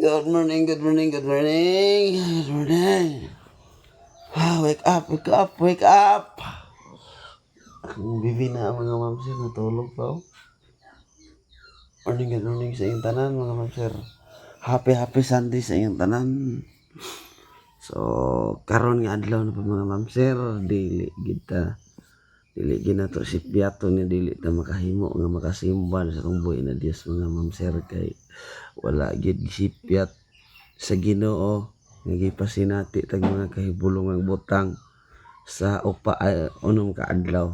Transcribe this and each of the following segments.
Good morning, good morning, good morning. Good morning. Ah, wake up, wake up, wake up. Akong bibi na, mga ma'am sir, natulog pa, oh. Morning, good morning sa inyong tanan, mga ma'am sir. Happy, happy Sunday sa inyong tanan. So, karon nga adlaw na pa, mga ma'am sir, dili kita dili ginato si piyato ni dili ta makahimo nga makasimba sa atong buhi na Dios, mga ma'am sir, kay wala gid sipyat sa Ginoo nga gipasinati tag mga kahibulongang butang sa upa ay 6 ka adlaw.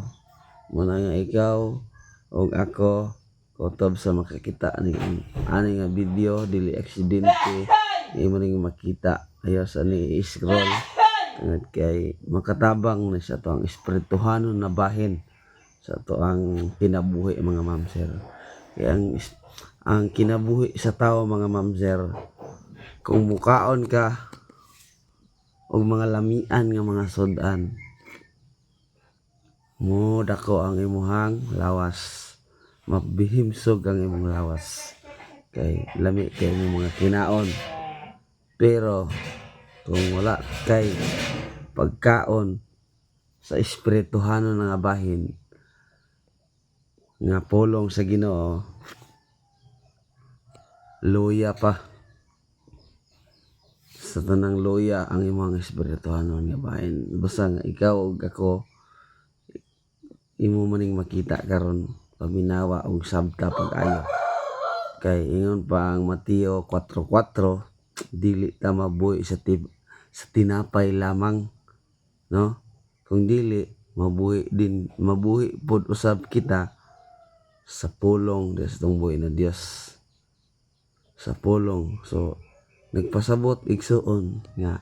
Mo na nga ikaw ug ako, kutob sa makakita ani ani nga video, dili aksidente imo ning makita. Ayaw sa ni i-scroll tungod kay makatabang ni sa atoang espirituhanon na bahin sa atoang kinabuhi, mga ma'am sir. Kay ang kinabuhi sa tao, mga ma'am sir, kung mukaon ka og mga lamian nga mga sudan, mo dako ang imuhang lawas, mabihimsog ang imong lawas kay lami kay imong mga kinaon. Pero kung wala kay pagkaon sa espirituhanon nga bahin nga pulong sa Ginoo, luya pa sa tanang luya ang imong espirituhanon nga bahin. Basta nga ikaw ug ako, imo maning makita karon, paminawa og sabta pag-ayo kay ingon pa ang Mateo 4:4, dili ta mabuhi sa tinapay lamang, no, kung dili mabuhi din, mabuhi pod usab kita sa pulong sa atong buhi na Dios, sa pulong. So nagpasabot, igsuon, nga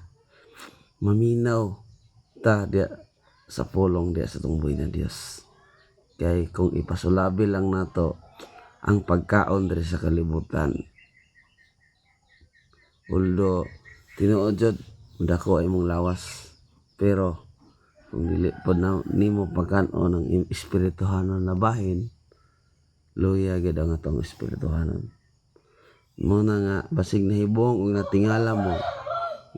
maminaw ta diya sa pulong diya sa atong buhi na Dios, kay kung ipasulabi lang nato ang pagkaon diri sa kalibutan, although tinuod jud dako imong lawas, pero kung dili pod na nimo pagkan-on ang espirituhanon na bahin, luya gid ang atong espirituhanon. Mo na nga basig nahibong ug natingala mo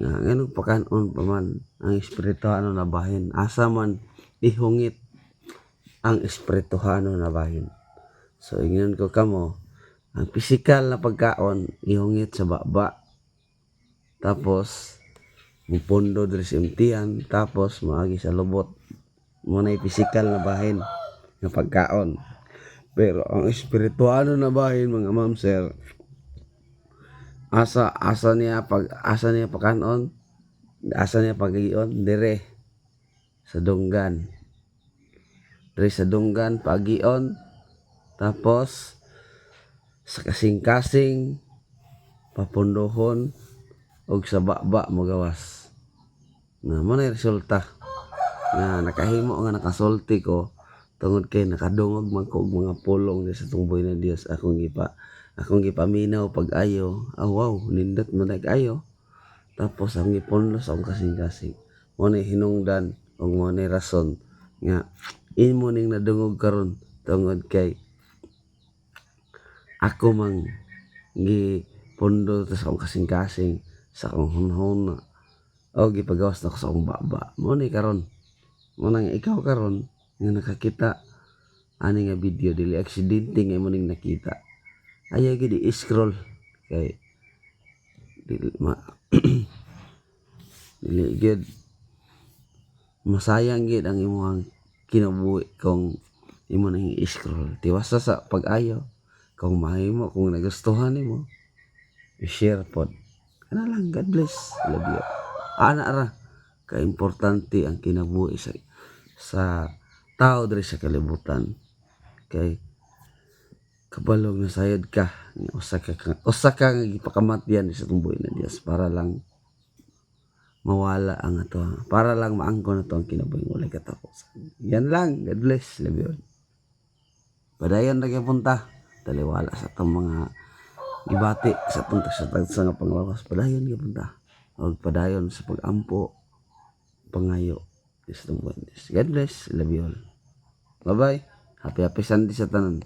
nga nganong pakan-on pa man ang espirituhanon na bahin, asa man ihungit ang espirituhanon na bahin? So ingnon ko kamo, ang pisikal na pagkaon ihungit sa baba, tapos mupundo diri sa imtian, tapos maagi sa lubot. Mo na pisikal na bahin nga pagkaon. Pero ang espirituano na bahin, mga ma'am sir, asa niya pag asa niya pakanon, asa niya pagion? Dire sa dunggan, dire sa dunggan pagion, tapos sa kasing-kasing papundohon og sa baba mogawas na. Mo na resulta nga nakahimo nga nakasulti ko tungod kay nakadungog man ko og mga pulong sa atong buhi na Dios. Akong gipaminaw pag-ayo. Ah, wow, nindot man nag-ayo. Tapos ang gipundo sa akong kasing-kasing. Mo na hinungdan ug mo na rason nga imo ning nadungog karon tungod kay ako mang gipundo sa akong kasing-kasing, sa akong hunhuna o gipagawas nako sa akong baba. Mo ni karon, mo nang ikaw karon nga nakakita ani nga video, dili aksidente nga imo ning nakita. Ayaw gid i-scroll kay dili ma dili gid masayang gid ang imong kinabuhi kung imo nang i-scroll. Tiwasa sa pag-ayo. Kung mahimo, kung nagustuhan nimo, i-share pod. Kana lang. God bless, love you. Ana ra ka-importante ang kinabuhi sa tao diri sa kalibutan kay kabalog nasayod ka nga usa ka nga gipakamatyan sa atong buhi na Dios para lang mawala ang ato, para lang maangkon nato ang kinabuhi walay katapusan. Yan lang. God bless, love you. Padayon ra gyapon ta, taliwala sa atong mga gibati sa atong tagsa nga panglawas. Padayon gyapon ta og padayon sa pag-ampo, pangayo sa atong buhi na Dios. God bless, love you all. Bye bye. Happy happy Sunday sa tanan.